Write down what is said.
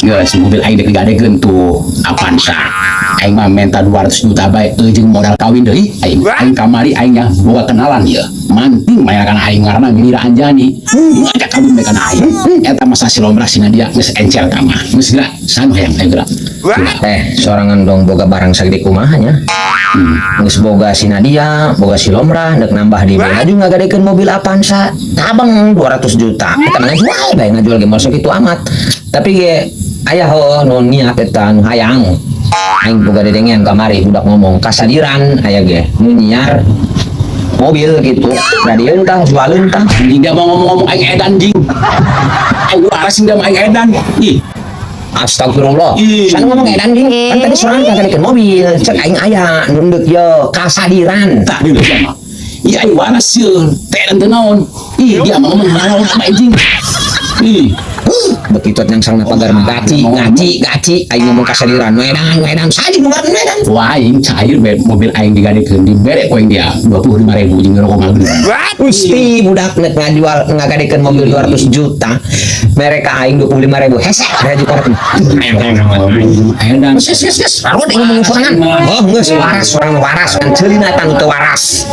Geus, mobil aing dek digadekeun tuh Avanza. Aing mah minta 200 juta bae jeung modal kawin deui aing. Aing kamari aing nya boga kenalan ieu. Manting maya kana aing ngaranna Mira Anjani. Ngajak kawin bae kana aing. Eta masa si Lomra si Nadia geus encer ka mah. Geus geura, sanu hayang aing geura. Eh, sorangan dong boga barang sagede kumaha nya. Geus boga si Nadia, boga si Lomra, dek nambah di bela juga ngagadekeun mobil Avanza. Abang 200 juta. Eta mah ngajual bae, ngajual ge moal sakitu amat. Tapi ge aya heuh nu niat eta nu hayang. Aing boga dedengean kamari budak ngomong kasadiran aya ge nu nyiar mobil gitu. Radieun tah, jualeun tah. Anjing, dia mau ngomong-ngomong aing edan jing. Aing waras dia mah aing edan. Ih, Astagfirullah. Ih. Sana ngomong edan jing. Kan tadi sorangan ngagadekeun mobil. Cek aing aya nu deuk ye kasadiran. Tak dia dia mah. Ih, aing waras sieun. Teh edan teu naon. Ih, dia mah ngomong ngalawan sama anjing. Ih, Begitu yang sang pagar mah gaci, gaci, gaci. Aing ngomong kasadiran, nu edan, nu edan saja nu ngaran nu edan. Wah, aing cair be mobil aing digadekeun dibere ku aing dia 25.000 jeung rokok ngagreum. Gusti, budak nek ngajual ngagadekeun mobil 200 juta, mereka aing 25.000 hese raju korek. Edan. Geus geus geus, baru ngomong sorangan. Oh, geus waras, sorangan waras kan ceulina tanu teu waras.